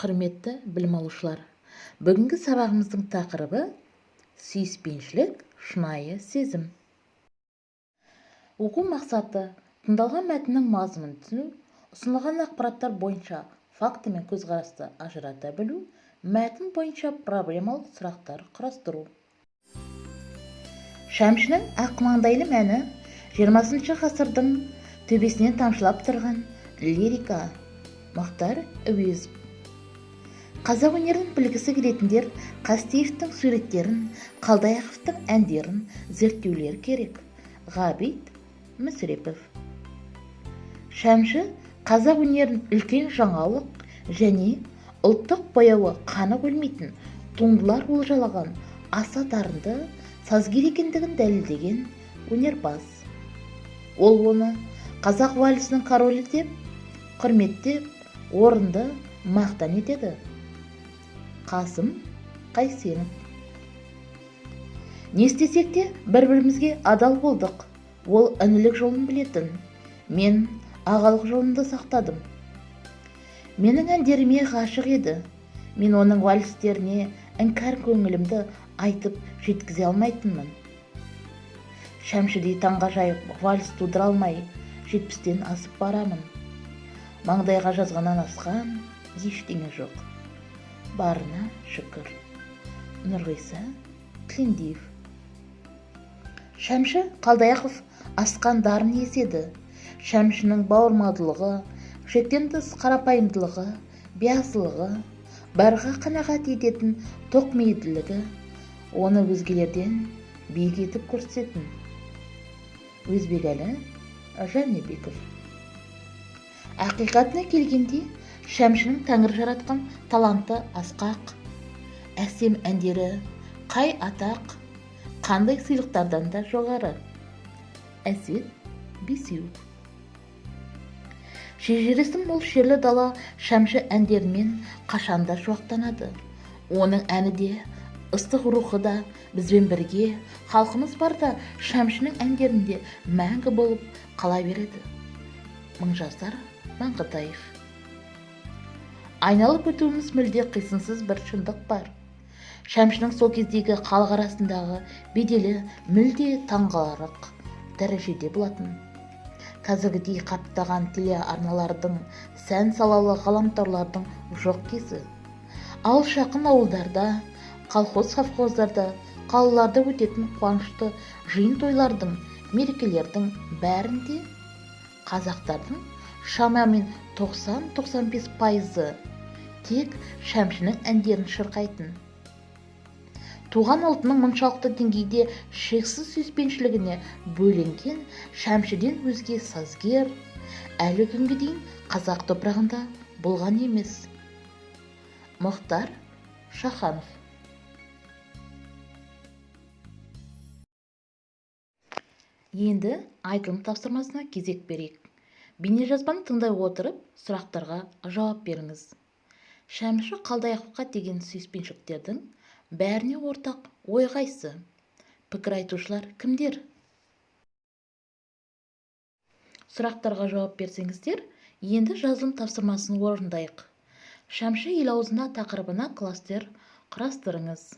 Құрметті білім алушылар, бүгінгі сабағымыздың тақырыбы сүйіспеншілік, шынайы сезім. Оқу мақсаты: тыңдалған мәтіннің мазмұнын түсіну, ұсынылған ақпараттар бойынша факті мен көзқарасты ажырата білу, мәтін бойынша проблемалық сұрақтар құрастыру. Шәмшінің ақ маңдайлы әні 20 ғасырдың төбесінен тамшылап тұрған лирика. Мұхтар Әуезов. Қазақ өнерін білгісі келетіндер Қастеевтің суреттерін, Қалдаяқовтың әндерін зерттеулері керек. Ғабит Мүсірепов. Шәмші қазақ өнерін үлкен жаңалық және ұлттық бояуы қанық өлмейтін туындылар олжалаған аса дарынды сазгер екендігін дәлелдеген өнерпаз. Ол оны қазақ вальсінің королі деп құрметтеп, орынды мақтан етеді. Қасым Қайсенов. Не істесек те, бір-бірімізге адал болдық. Ол інілік жолын білетін, мен ағалық жолымды сақтадым. Менің әндеріме ғашық еді. Мен оның вальстеріне іңкәр көңілімді айтып жеткізе алмайтынмын. Шәмшідей таңғажайып вальс тудыра алмай, 70-тен асып барамын. Маңдайға жазғаннан асқан ештеңе жоқ. Барына шүкір. Нұрғиса Тілендиев. Шәмші Қалдаяқов асқан дарын иесі еді. Шәмшінің бауырмалдылығы, шектен тыс қарапайымдылығы, биязылығы, барға қанағат ететін тоқмейілділігі оны өзгелерден биік етіп көрсететін. Өзбекәлі Жәнібеков. Ақиқатына келгенде, Шәмшінің тәңір жаратқан таланты асқақ, әсем әндері қай атақ, қандай сыйлықтардан да жоғары. Әсет Бейсеуов. Шежіресі мол шерлі дала Шәмші әндерімен қашанда шуақтанады. Оның әні де, ыстық рухы да бізбен бірге, халқымыз барда Шәмшінің әндерінде мәңгі болып қала береді. Мыңжасар Маңғытаев. Айналып өтуіміз мүлде қисынсыз бір шындық бар. Шәмшінің сол кездегі халық арасындағы беделі мүлде таңғаларлық дәрежеде болатын. Қазіргідей қаптаған телеарналардың, сән салалы ғаламторлардың жоқ кезі. Алыс жақын ауылдарда, колхоз, совхоздарда, қалаларда өтетін қуанышты жиын тойлардың, мерекелердің бәрінде қазақтардың шамамен 90-95%-ы тек Шәмшінің әндерін шырқайтын. Туған ұлтының мұншалықты деңгейде шексіз сүйіспеншілігіне бөленген Шәмшіден өзге сазгер әлі күнге дейін қазақ топырағында болған емес. Мұхтар Шаханов. Енді айтылым тапсырмасына кезек берейік. Бейнежазбаны тыңдай отырып, сұрақтарға жауап беріңіз. Шәмші Қалдаяқовқа деген сүйіспеншіліктердің бәріне ортақ ой қайсы? Пікір айтушылар кімдер? Сұрақтарға жауап берсеңіздер, енді жазылым тапсырмасын орындайық. Шәмші ел аузына тақырыбына кластер құрастырыңыз.